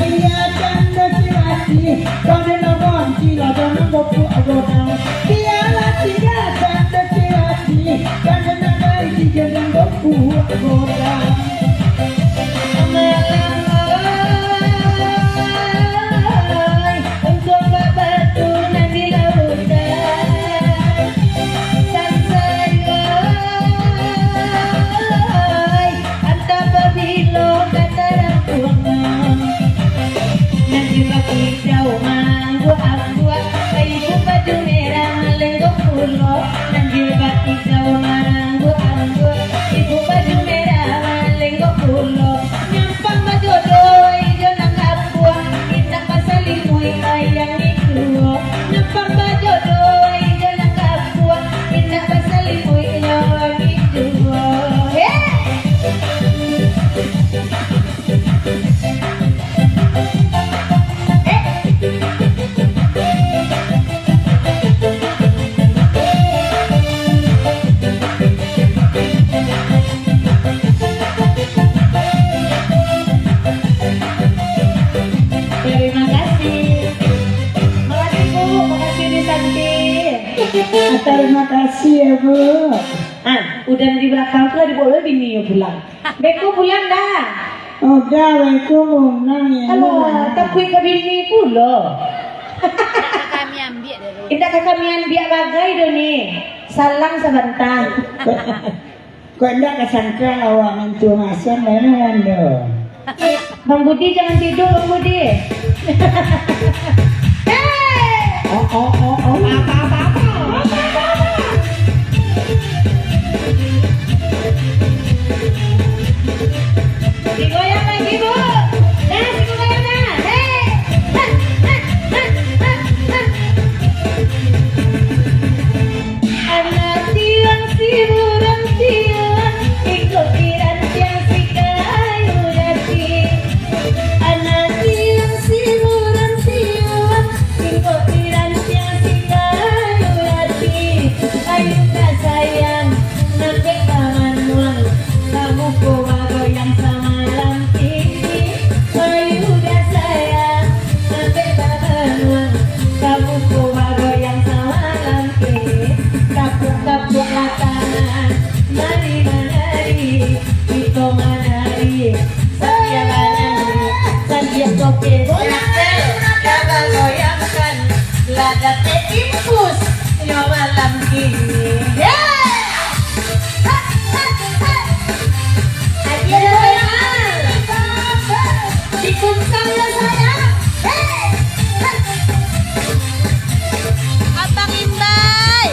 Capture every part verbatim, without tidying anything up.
Biakan dek si Wati, kau ni lawan si lawan nan bapuak godang. Bialah biakan dek si Wati, kau ni lawan si gadang bapuak godang. Malam oi, untuak babatu nan di lautan. Sansai oi, antah pabilo ka tarampuang. Nan jilbab hijau maangguak-angguak, ibu baju merah malenggok pulo. Nan jilbab hijau maangguak-angguak, ibu baju merah malenggok pulo. Nyampang bajodoh ijo nan kapuak, indak basalimuik ayang ijo. Nyampang bajodoh ijo nan kapuak, indak basalimuik ayang ijo. Hei! Terima kasih. Makasih, Bu. Makasih, Uni Santi. Terima kasih ya, Bu. Ah, udah di belakang tu lah dibawa bini yo pulang. Beko pulang dah. Udah, beko pulang ya. Alah, takuik ka bini pulo. Indak ka kami ambiak dulu. Indak ka kami ambiak bagai doh ni. Salang sabanta. Kok, kok indak ka sangka awak mantua masak, memang ando. Bang Budi, jangan tidur, Bang Budi. Hei! Oh, oh, oh, oh. Apa, apa, apa? Digoyang lagi, Bu. Nah, situ goyang, nah. Hei! Hah, hah, hah, hah, hah. Anak tiang si buran tiang, ingkok di rantiang si kayu jati. Anak tiang si buran tiang, ingkok di rantiang si kayu jati. Ayu ka sayang, nan dek ka manuang, ka muko bagoyang samalam kini. Ayu ka sayang, nan dek ka manuang, ka muko bagoyang samalam kini. Tapuak-tapuaklah tangan, mari manari, kito manari. Sambil manari, sambil joget. Goyang, goyang, goyang, goyangkan. Lah dapek infus nyo malam kini. Yeay! Hah, hah, hah. Aji goyang. Dikuncang lah saya. Hei! Hah. Abang Imbai.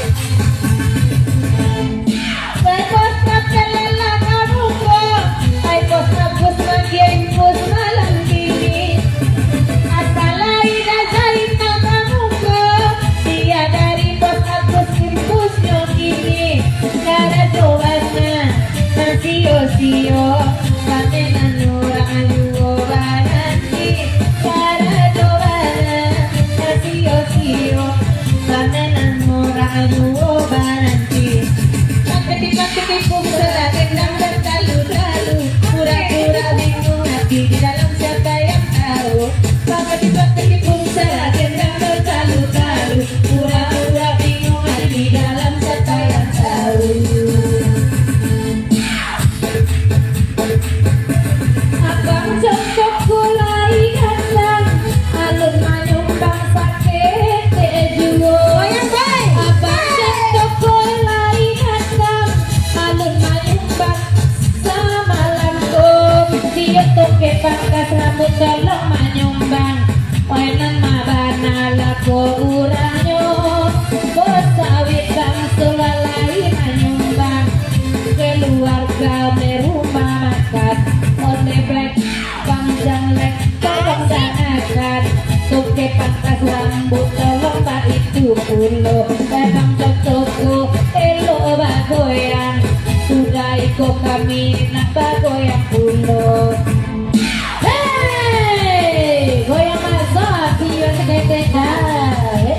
Sai bos Marcella ka muko, ai bos Agus magiah infus malam kini. Asa lai dajai ka muko, bia dari bos Agus infusnyo kini. Karajo bana, nan sio-sio, pamenan urang juo baranti. Karajo bana, nan sio-sio, pamenan urang juo baranti. Paketi-paketi pungsa gendang batalu-talu, pura-pura bingung ati di dalam siapa yang tahu. Paketi-paketi pungsa gendang batalu-talu, pura-pura bingung ati di dalam siapa yang tahu. Abang Cokok lai datang, alun manyumbang saketek juo. Goyang, boy. Abang Cokok lai datang, alun manyumbang samalam ko. Dio toke pangkas rambuik tolong manyumbang. Oi, nan ma bana laku urangnyo, bos sawit bangso lalai manyumbang, kaluarga me rumah makan, onde baik panjang lek tolong dangakan, toke pangkas rambuik tolong baitu pulo, emang cocok tu elok bagoyang, sudah iko kami nak bagoyang pulo. Hei, goyang maso, ati yo saketek dah. Hei.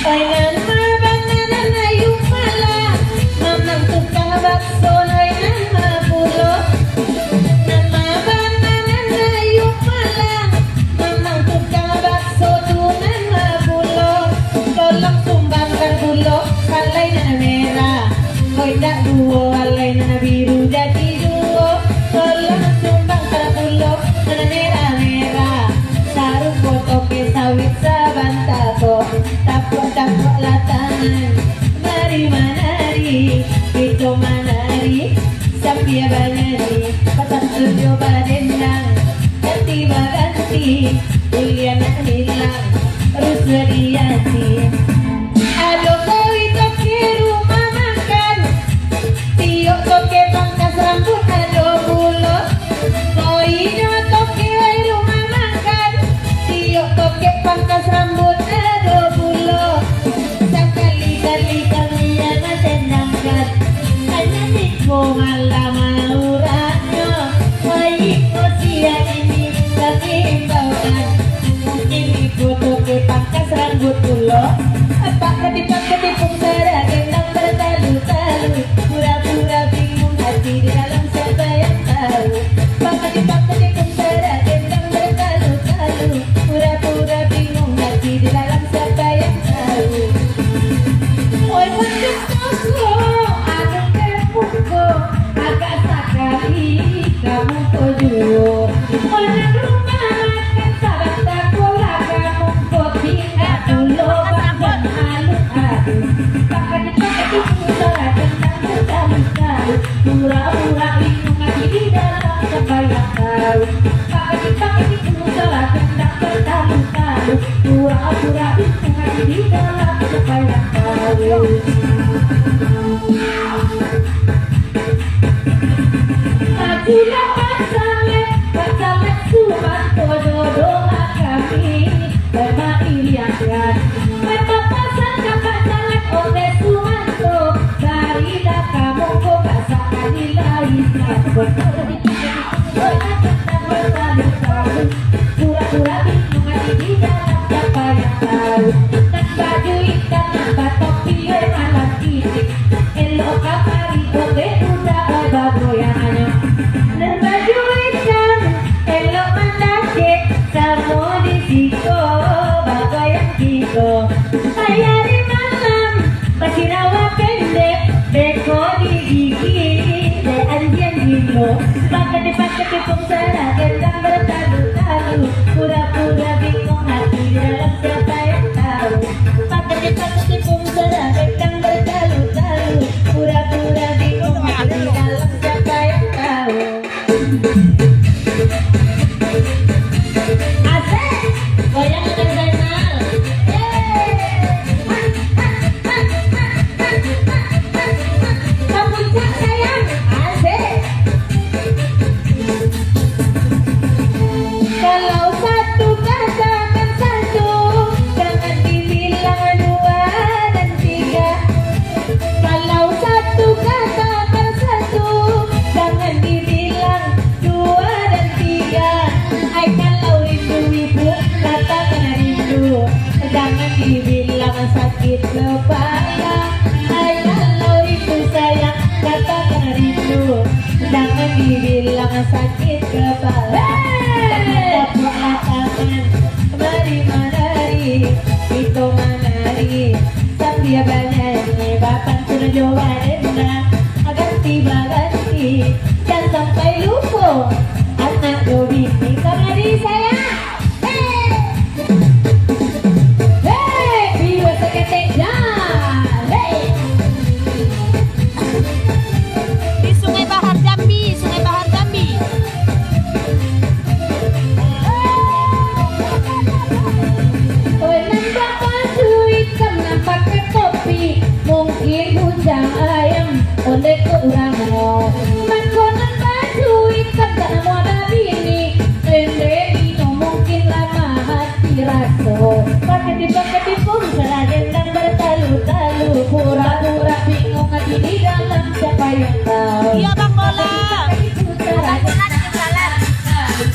Oi, nan ma bana, nan Indak duo alai nan biru jati juo, tolong sumbang tapulo nan merah-merah. Sarupo toke sawit sabanta ko, tapuak-tapuaklah tangan, mari manari, kito manari, sambia banyanyi, patang tujuah badendang, ganti baganti, buliah nak hilang, rusuah di ati. Ado koi toke rumah makan, tiok toke pangkas rambut ado pulo. Koinyo toke wai rumah makan, tiok toke pangkas rambut ado pulo. Sakali-kali kami yang masenangkan, hanya niko malah mauranyo. Wai ko siang ini kami imbaukan, mungkin niko toke pangkas rambut pulo. Apak kadipak kadipung saragendang batalu-talu, pura-pura bingung hati di dalam siapa yang tahu. Apak kadipak kadipung saragendang batalu-talu, pura-pura bingung hati di dalam siapa yang tahu. Oi, pancik toko, anu tepung ko, agak sakali kamu ko juo. Oi, nan rumah makan sabanta ko lah kamu ko tingga pulo bangkang alun abih. Pakadi-pakadi pulo lah gendang batalu-talu, pura-pura bingung hati di dalam siapa yang tahu. Pakadi-pakadi pulo lah gendang batalu-talu, pura-pura bingung hati di dalam siapa yang tahu. Majulah pacaleg, pacaleg Sumanto, jodoh kami, memang iriangan. Memang pasan ka pacaleg ondeh Sumanto, barilah ka mongko ka sakali lai. Pura-pura bingung hati di dalam siapa yang tahu. Nan baju itam, nan batopi, oi malam kini. Elok kamari, ondeh budak, oi bagoyang anyo. Nan baju itam, elok mandakek, samo di siko, bagoyang kito. Pai ari malam, basirawa pendek, beko digigik dek anjiang gilo. Pakadi-pakadi pung saragendang batalu-talu, pura-pura bingung hati di dalam siapa yang tahu. Pakadi-pakadi pung saragendang batalu-talu, pura-pura bingung hati di dalam siapa yang tahu. Asik, goyang Abang Zainal. Yeay. Ka puncak sayang, asik. Kalau satu katakan satu, jangan dibilang dua dan tiga. Kalau satu katakan satu, jangan dibilang dua dan tiga. Ai kalau rindu ibu, katakan rindu. Jangan dibilang sakit kepala. Ai kalau rindu sayang, katakan rindu. Jangan dibilang sakit kepala. Hei! Tepuklah tangan, mari manari, kito manari. Sambia banyanyi, bapantun jo badendang, ganti baganti, jan sampai lupo anak jo bini. Kamari sayang. Hei! Hei, biwa saketek jan. Hei! Di Sungai Bahar Jambi, Sungai Bahar Jambi. Oi, nan babaju itam, nan pakai topi, mungkin bujang ayam, ondeh ko urang nyo. Mako nan baju itam, tak namuah babini, lendeh inyo mungkin lamah hati raso. Pakadi-pakadi pun saragendang batalu-talu, pura-pura bingung hati di dalam, siapa yang tahu. Iya, Bang Bola. Pakadi-pakadi pun saragendang batalu-talu,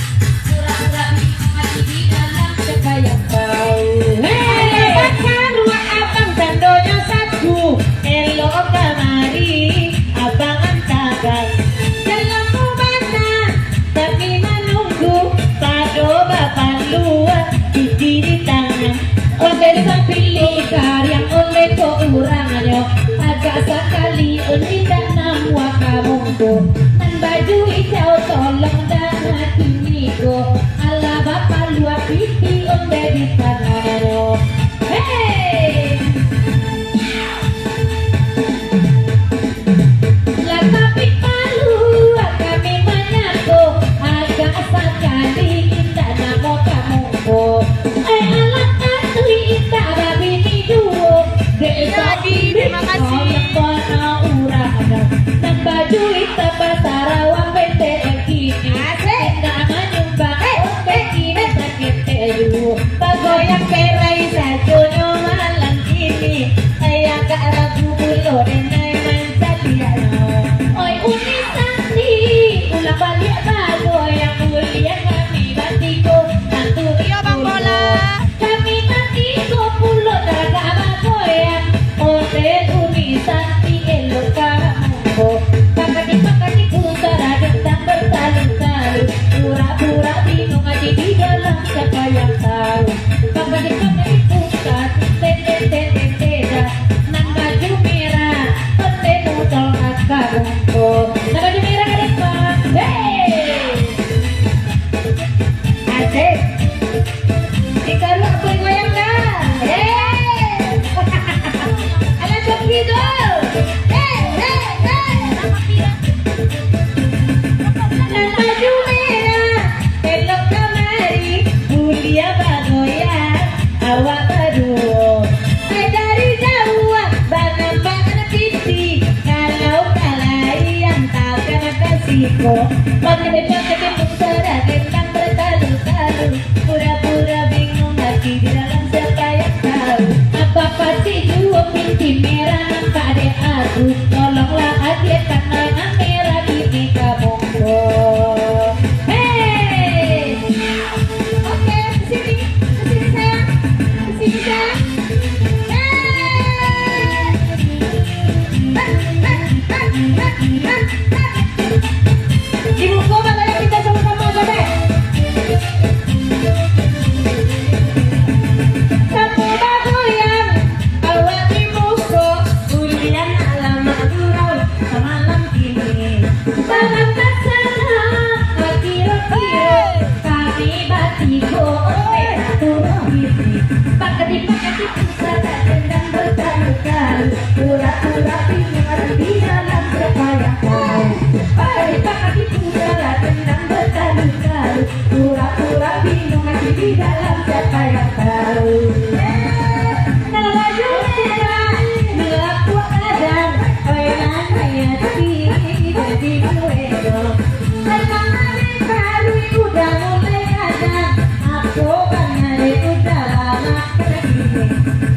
pura-pura bingung hati di dalam, siapa yang tahu. Hei, bacaruak abang tandonyo satu, elok kamari abang antakan. Jan lamo bana kami manunggu, pado bapalua cuci di tangan. Ondeh sapilih kariang, ondeh ko urangnyo, agak sakali ondeh Terima kasih. Orang urang nan baju itam basarawa pendek kini. Asik. Indak manyumbang, eh, eh, kini sakit teju. Bagoyang perai sajonyo malam kini. Saya agak ragu pulo denai mancaliaknyo. Oi, Uni Santi, ulang baliak bagoyang buliah kami batiko. Nantu iyo, Bang Bola. Kami mati ko pulo taragak bagoyang. Onde Uni Santi elok ka monggo. Pakadi-pakadi pusara dendam bertalu-talu. Pura-pura bingung ati di dalam, siapa yang tahu. Pakadi-pakadi pusara, tenden-tenden beda. Nan baju merah, onde muncul ka monggo. Nan baju merah ka depan. Hei! Asik. Ikaruak goyang-goyang dah. Hei. Alah, coki tu. Hei, hei, hei. Nan baju merah, elok kamari, buliah bagoyang, awak baduo. Ai dari jauah, banampak anak piti, kalau kalai yang takkan kasih ko. Pakai baju, pakai baju, saragen nan bertalu-talu. Pura-pura bingung hati di dalam, siapa yang tahu. Apa pasti juo pinti merah nampak dek aku. Tolonglah adiak, karena merah ini ka monggo. Hei! Oke, di sini, di sini sayang, di sini sayang. Hei! Di muko bagoyang, kita sama-sama joget. Samo bagoyang, awak di muko, buliah alamak gurau, samalam kini. Dalam pasangan, kiro-kiro, kami batiko, oke, satu kini. Pakadi-pakadi pusara dendam bertalu-talu. Pura-pura bingung di dalam, siapa yang tahu. Pakadi-pakadi pusara dendam bertalu-talu. Pura-pura bingung di dalam, siapa yang tahu. Eh, nah, baju merah, gelap gadang, oi, nanya si jadi dueto. Memang hari baru udah mulai gadang, apo bana dek udah lama kini.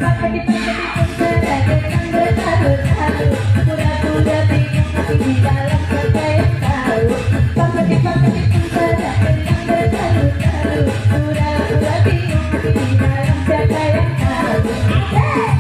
Pakadi-pakadi pusara dendam bertalu-talu. Pura-pura bingung hati di dalam, siapa yang tahu. Pakadi-pakadi pusara dendam bertalu-talu. Pura-pura bingung hati di dalam, siapa yang tahu. Asik.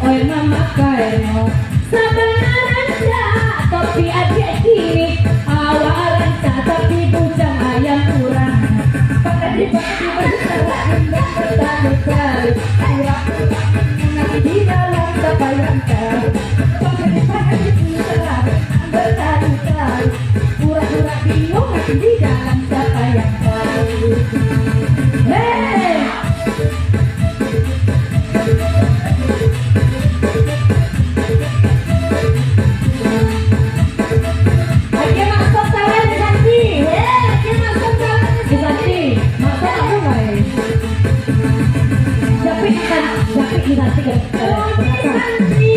Oi, mama kayo. Sabananyo topi adiak kini, awak rancak tapi bujang ayam urang. Pakadi-pakadi pusara dendam bertalu-talu. Pura-pura bingung hati di dalam, siapa yang tahu. Pakadi-pakadi pusara dendam bertalu-talu. Pura-pura bingung hati di dalam, siapa yang tahu. Hei! Aja masuk salah di Santi. Eh, aja masuk salah di Santi. Masuk apa, Mai? Japik di San-, japik di Santi, kan? Di Santi.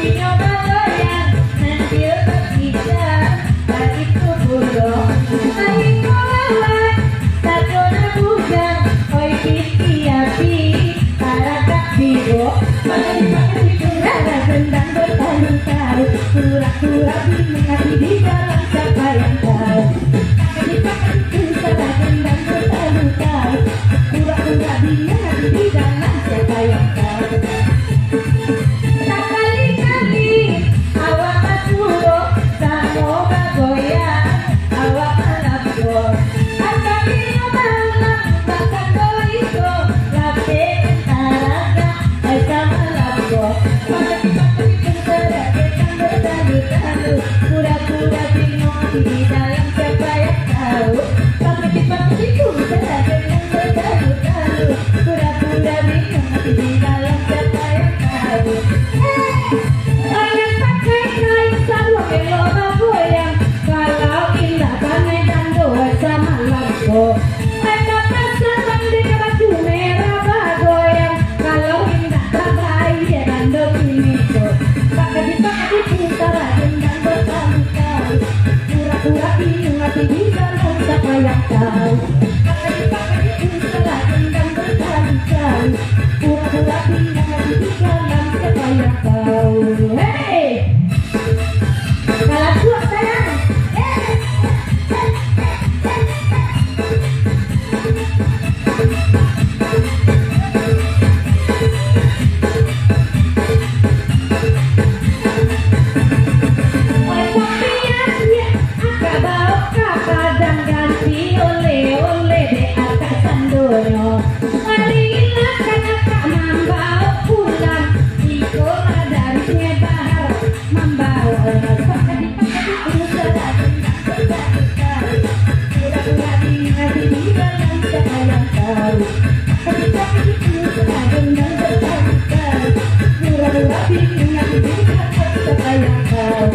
Inyo bagoyang, nan dio bakicak, baitu pulo. Ai ko lawan, sado nan bujang, oi, titi api, tarakak tibo. Pakadi-pakadi pusara dendam bertalu-talu. Pura-pura bingung hati di dalam, siapa yang tahu. Pakadi-pakadi pusara Mereka pasang di baju merah bagoyang, kalau indak babayia rando kini tu. Pakadi-pakadi putaran dendang bertalu-talu, pura-pura bingung hati di dalam siapa yang tahu. Pakadi-pakadi putaran dendang bertalu-talu, pura-pura bingung hati di dalam siapa yang tahu. Hei! Kalau kuat sayang. Oi, papian, ya, akak baok ka Padang Ganti, oleh-oleh dek akak sandonyo. Marilah kan akak mambaok pulang, iko lah dari Sungai Bahar. Mambaok rasa di pangkatku, salah dendam bertalu-talu. Pura-pura bingung hati di dalam siapa yang tahu. Pangkatku, salah dendam bertalu-talu. Pura-pura bingung hati di dalam siapa yang tahu.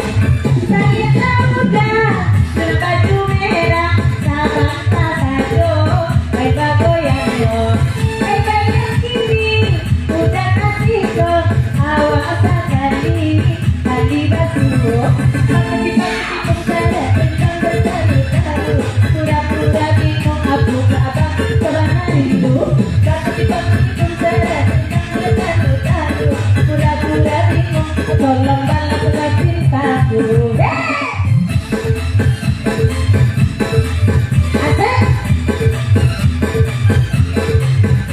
Saya tahu dah, kena baju merah, sabar sajo, bai bagoyang yo. Bai bagoyang kini, udah kasih ko, awak sakali, kali basuo. Pakadi-pakadi putaran dendang bertalu-talu, pura-pura bingung apo kaba, sabana rindu. Pakadi-pakadi putaran dendang bertalu-talu, pura-pura bingung, tolong balaslah cintaku. Hei! Asik.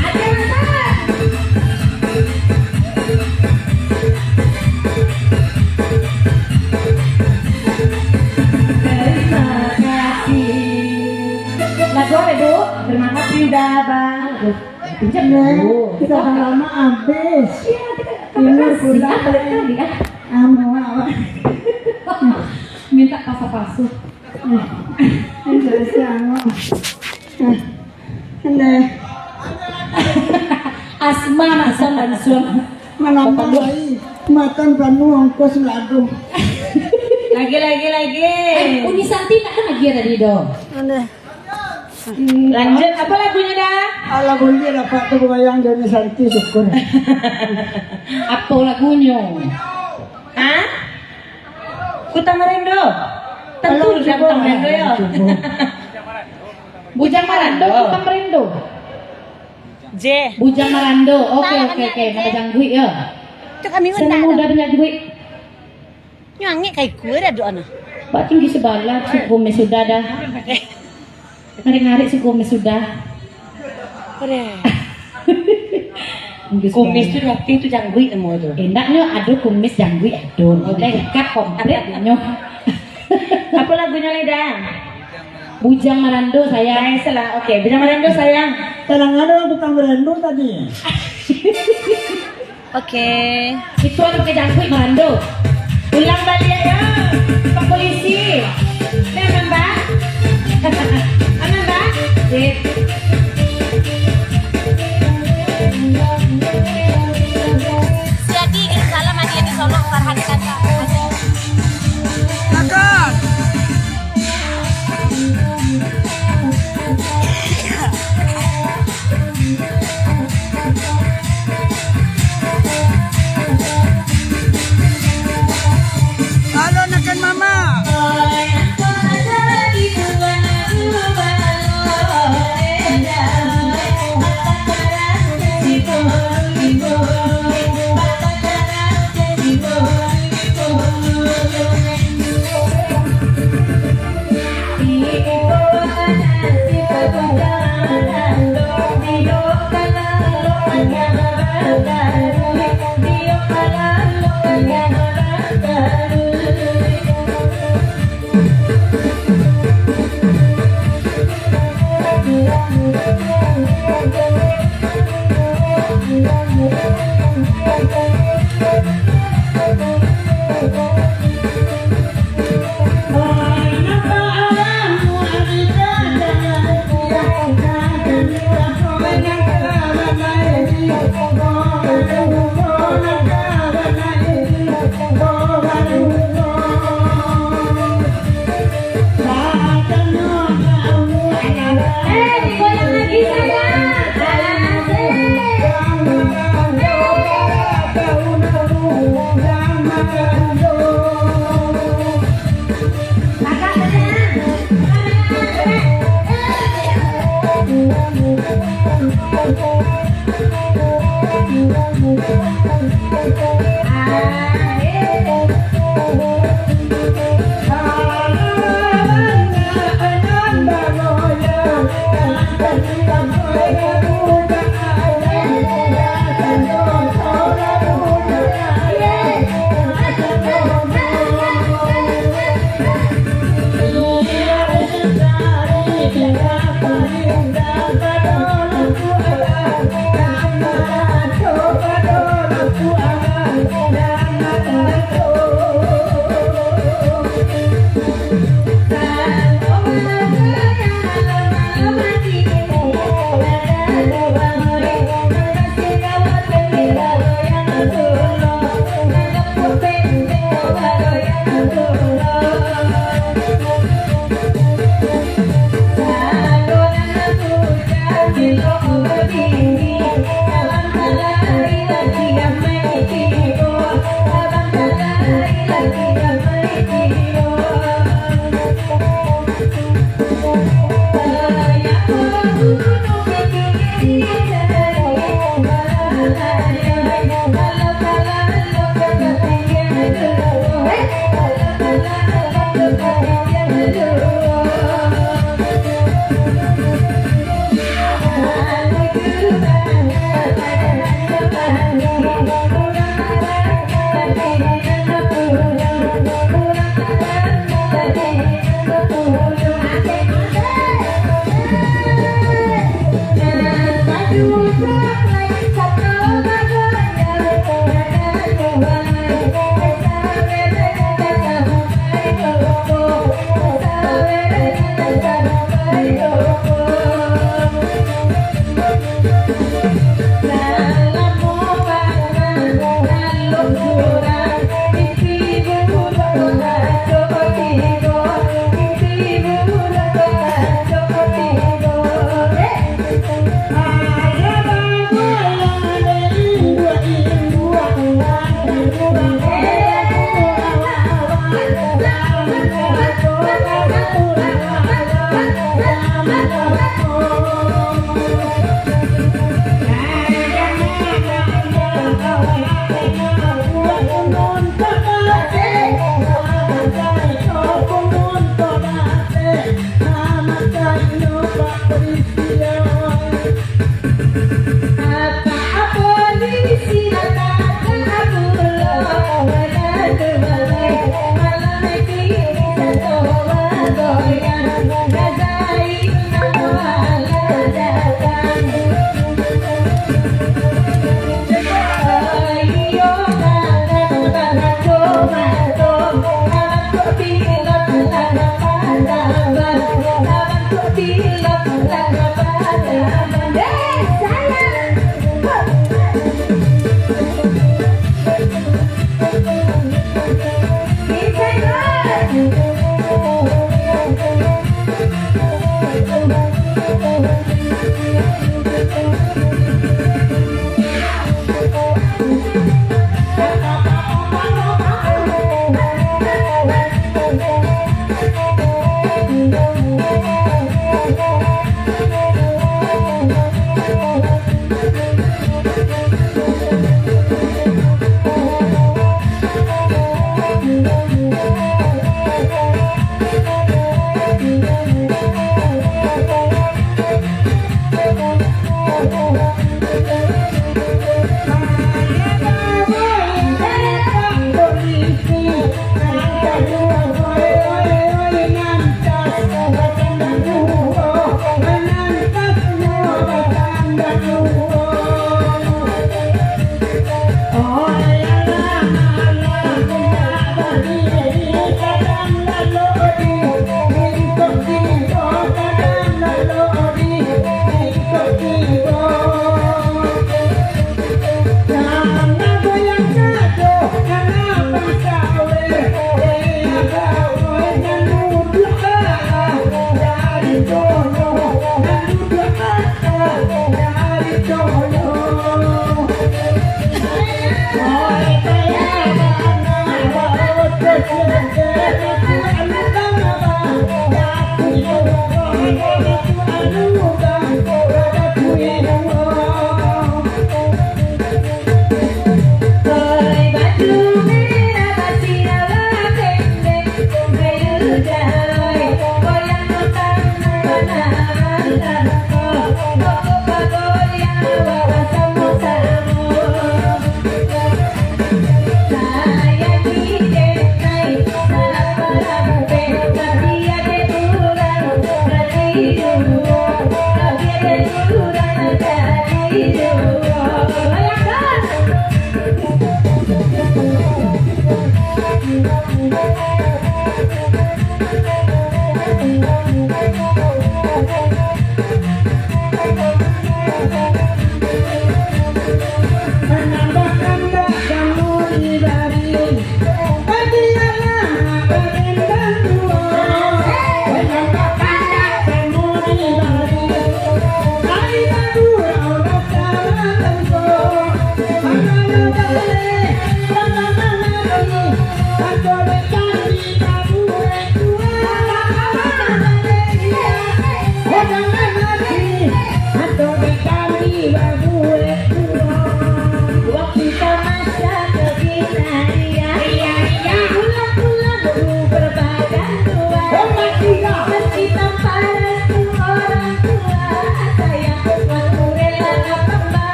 Ada masalah. Terima kasih. Lagu apa, Bu? Terima kasih udah, Bang. Pinjam dulu. Sudah lama habis. Iya, kita, kita kasih. Apa lagi, ah? Anu, apa? Minta pasa-pasu. Indonesia, oh. Eh, ini. Asma nak son dan son. Malam bayi, makan panuh ongkos lagu. Lagi, lagi, lagi. Eh, Uni Santi tak ada lagi ya tadi, doh? Ini. Lanjut, apa lagunya, dah? Ah, lagu dia dapat tu, bayang dari Santi, syukur. Apa lagunya? Hah? Kutang Marendo. Tentu Alah, dah cuba. Kutang Marendo, ya. Cuba. Bujang Marando, Kutang Marando. J. Bujang Marando. Oke, oke, oke. Nama jangguik, ya. Tu kami Saya undang. Muda dengan jangguik. Nyo angek ka ikua dah doa nah. Bak tinggi sebalah, si kumis sudah dah. Eh. Ngarik-ngarik si kumis sudah. Udah. Tinggi Kumis sebalah. Tu rapih tu jangguik namo tu. Endaknyo ado kumis jangguik ado. Oh, lengkap komplit nyo. Apa lagunyo lai, Dang? Bujang Marando, sayang. Baik, salah. Oke, Bujang Marando, sayang. Tanang ado Kutang Marando tadi. Oke. Itu anak pakai jangguik Marando. Ulang baliak yo, Pak Polisi. Aman, Mbak? Aman, Mbak? Sip. Jadi, kirim salam, Adi di Solok, Farhan Kaca. Makan. Halo, Nakan Mama.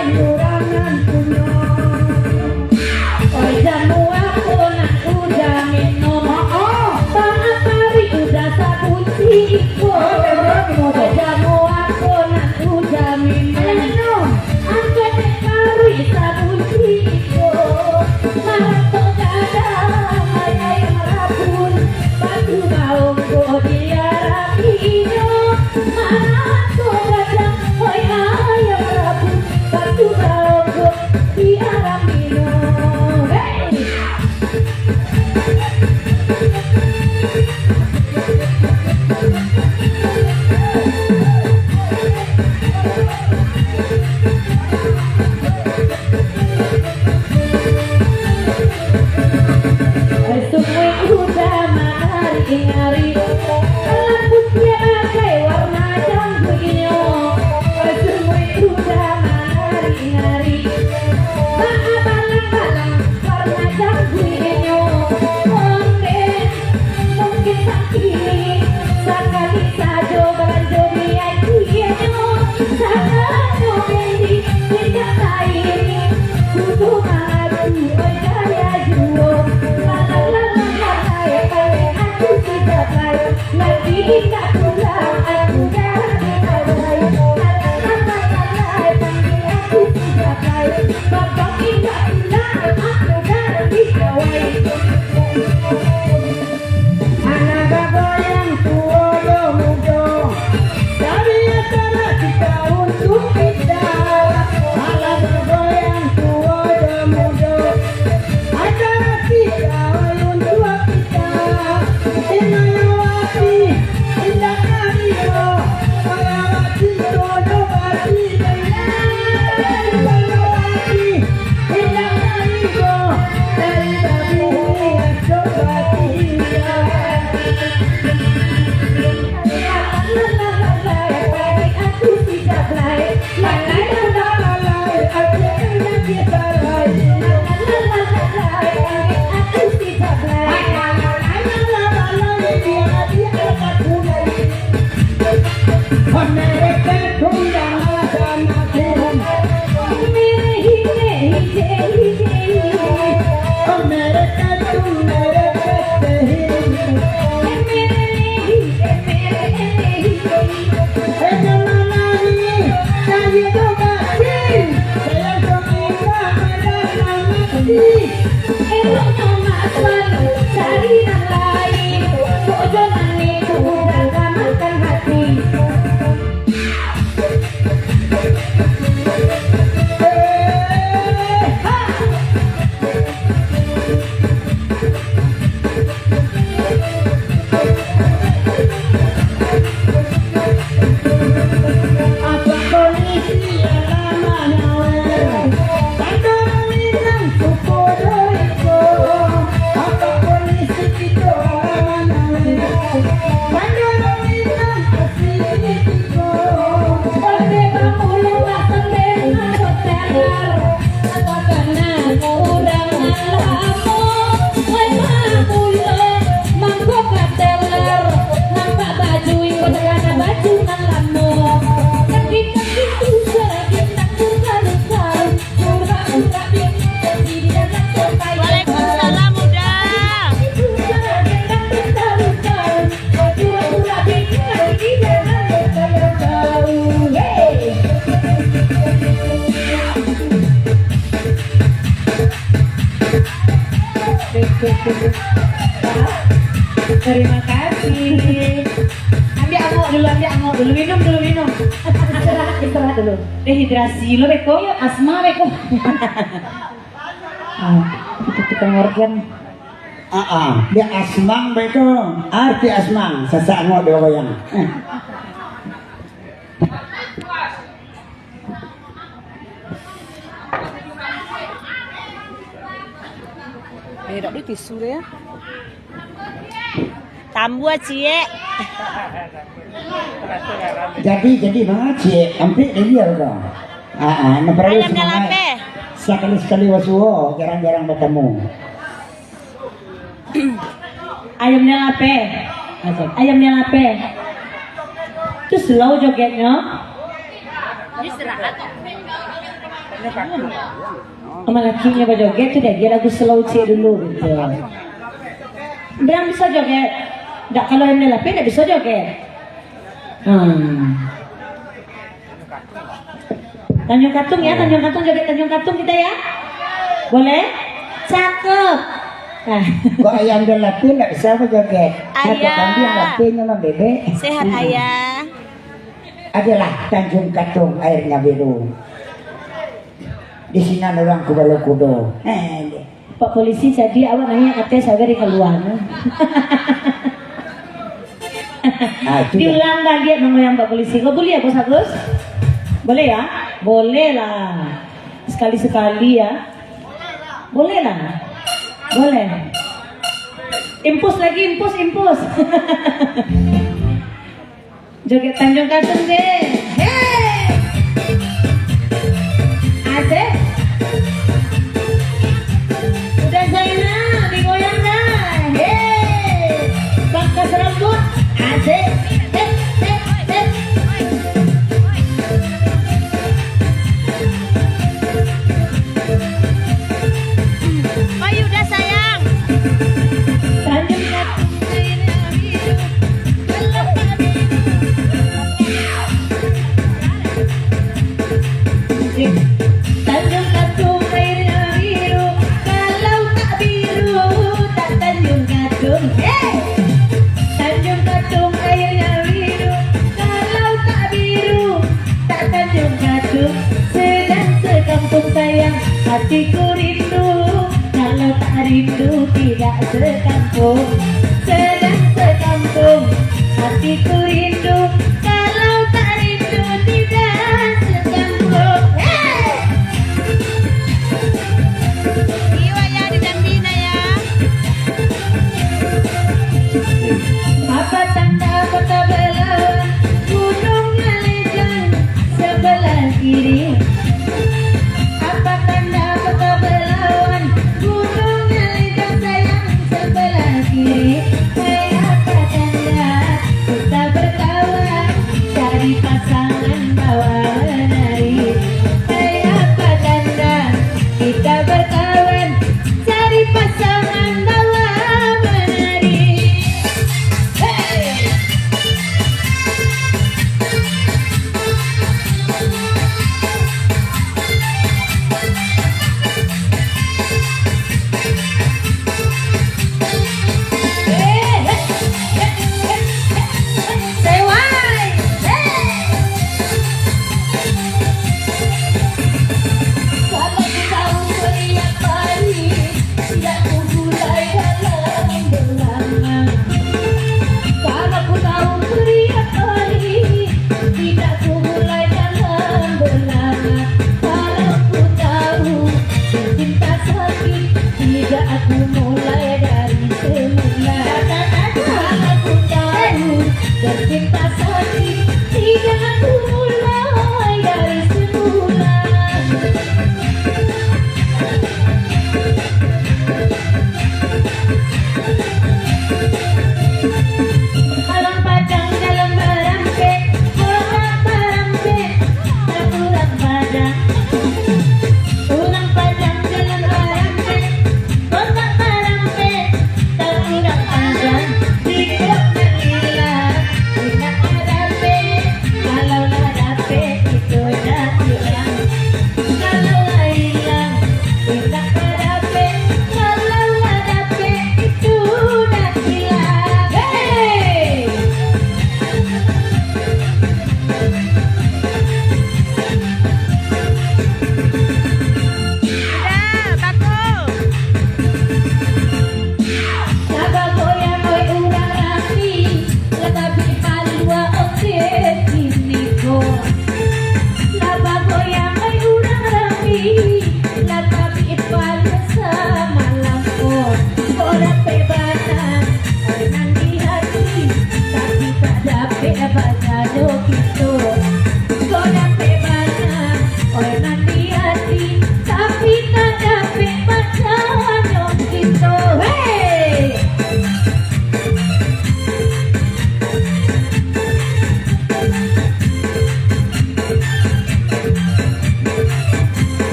Oi, jamu apo nan uda minum? Baa paruik uda sabunci iko? Oi, jamu apo nan uda minum? Angkek dek paruik sabunci iko. Maratok gadang, ai ayam rabun, batu baongko di arapinyo. Maratok gadang, oi ayam rabun, batu baongko di arapinyo. Hei! Sungguah uda manarik-narik, rambutnya bagai warna jangguiknyo. Sungguah uda manarik-narik, baa balang-balang warna jangguiknyo. Onde mungkin sakini, sakali sajo balanjo di agiahnyo. Sabanyo bendi indak taini, kudu mangaku oi gaya juo. Lalalala, lai panggia aku si Jablay, lagi indak pulang aku dari Jablay. Lalalala, lai panggia aku si Jablay, babak indak pulang aku dari Jablay. Anak bagoyang tuo jo mudo, dari acara kita untuk kita. Anak bagoyang tuo jo mudo, acara kita untuk kita. Imayo ati indak karibo, kalau ati jodoh ati. Eloknyo masan cari nan lain, bojo nan itu udah makan hati. Waalaikumsalam, Uda. Terima kasih. Ambil angok dulu, ambil angok dulu, minum dulu, minum. Istirahat, istirahat dulu. Dehidrasi lo beko. Iyo, asma beko. Ah, itu kita ngorgan. Ah, ah, dia asmang beko. Arti asmang, sasak angok dia goyang. Eh. Eh, dak ada tisu dia. Tambua, ciek. Jadi, jadi, manga, ciek? Ampik dari dia, udah. Ah, ah, nak perlu Ayam semangat. Dalam pe. Sekali-sekali wasuo, jarang-jarang bertemu. Ayamnyo lapeh. Ayamnyo lapeh. Tu slow jogetnyo. Sama lakinyo bajoget tu, dia, dia lagu slow ciek dulu gitu. Brang bisa joget. Dak, kalau Ayam Lelape dak bisa joget. Hmm. Tanjung Katung ya, Tanjung Katung, joget Tanjung Katung kita ya. Boleh? Cakep. Nah. Kok Ayam Lelape dak bisa bajoget? Nah, kok Ayah. Kambing lapenya mambebek. Sehat, hmm. Ayah. Adalah Tanjung Katung airnya biru. Di sinan urang Kubalo Kudo. Eh, Pak Polisi, jadi awak naiak ka ateh sagai di kalua. Ah, itu dah. Diulang baliak manggoyang Pak Polisi. Kok boleh ya, Bos Agus? Boleh ya? Boleh lah. Sekali-sekali ya. Boleh lah. Boleh. Impus lagi, impus, impus. Joget Tanjung Katung deh. Hei! Asik. Udah Zainal, digoyang dah. Hei! Pangkas rambut. Asik. Hei, hei, hei. Bayu dah sayang. Tanjung Katung airnya biru. Tanjung Katung airnya biru, kalau tak biru, tak Tanjung Katung. Hei! Tanjung Katung airnya biru, kalau tak biru, tak Tanjung Katung. Sedang sekampung sayang, hatiku rindu. Kalau tak rindu, tidak sekampung. Sedang sekampung, hatiku rindu. Kalau tak rindu, tidak sekampung. Hei! Iyo, Ayah, di Jambi, nah, ya. Apa tanda Kota Belawan? Gunung Ngalejang sebelah kiri. Apa tanda Kota Belawan? Gunung Ngalejang sayang sebelah kiri. Hai, apa tanda Kota Belawan?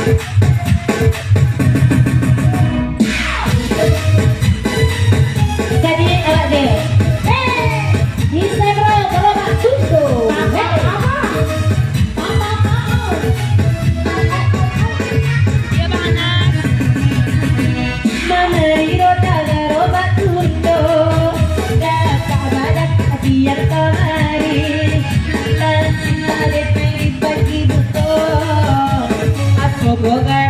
Jadi awak deh. Hei, bisa bro, kalau bak tuntung. Hei. Apa? Apa? Apa? Dia bang Anas. Mamari roda garo bak tuntung. Dakak badak biar kamari. Lanjut tarik main bagi buto. Apo boga